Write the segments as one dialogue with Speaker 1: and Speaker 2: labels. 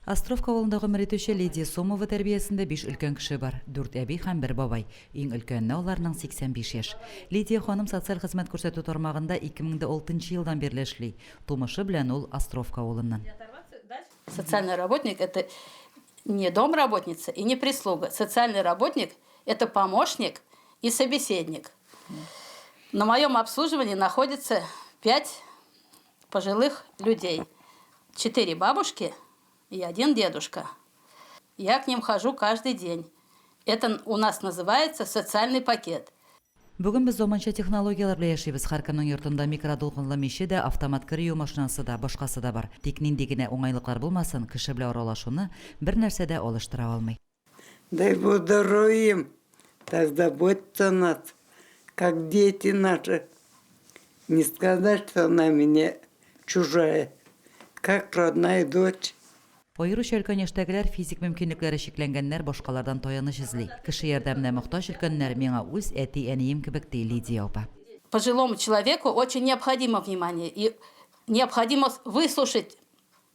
Speaker 1: Островка авылында гомер итүче Лидия Сомова тәрбиясендә биш өлкән кеше бар, дүрт әби һәм бер бабай. Иң өлкәненә аларның 85 яшь. Лидия ханым социаль хезмәт күрсәтү тармагында 2006 нчы елдан бирле эшли. Тумышы белән ул Островка авылыннан.
Speaker 2: Социальный работник, это не домработница и не прислуга. Социальный работник, это помощник и собеседник. На моем обслуживании находится пять пожилых людей. Четыре бабушки и один дедушка. Я к ним хожу каждый день. Это у нас называется социальный пакет.
Speaker 1: Бүген без заманча технологияләр белән яшибез. Һәркемнең йортында микродулкынлы миче дә, автомат кер юу машинасы да, башкасы да бар. Тик нинди генә уңайлыклар булмасын, кеше белән аралашуны бернәрсә дә алыштыра алмый.
Speaker 3: Дай Бог здоровья им, так заботятся о нас, как дети наши. Не сказать, что она мне чужая, как родная дочь.
Speaker 1: Аеруча өлкән яшьтәгеләр, физик мөмкинлекләре чикләнгәннәр башкалардан таяныч эзли. Кеше ярдәменә мохтаҗ өлкәннәр миңа үз әти-әнием кебек, ди Лидия апа.
Speaker 2: Пожилому человеку очень необходимо внимание и необходимо выслушать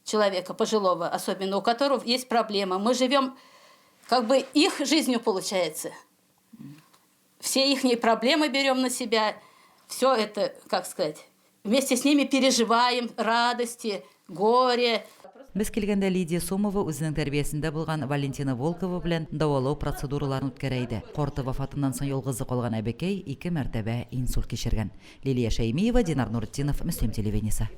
Speaker 2: человека пожилого, особенно у которого есть проблемы. Мы живем как бы их жизнью, получается. Все их проблемы берем на себя, все это, как сказать, вместе с ними переживаем радости, горе.
Speaker 1: Без килгәндә Лидия Сомова үзенең тәрбиясендә булган Валентина Волкова белән дәвалау процедураларын үткәрә иде. Карты вафатыннан соң ялгызы калган әбекәй ике мәртәбә инсульт кичергән. Лилия Шәймиева, Динар Нуретдинов, Мөслим телевидениесе.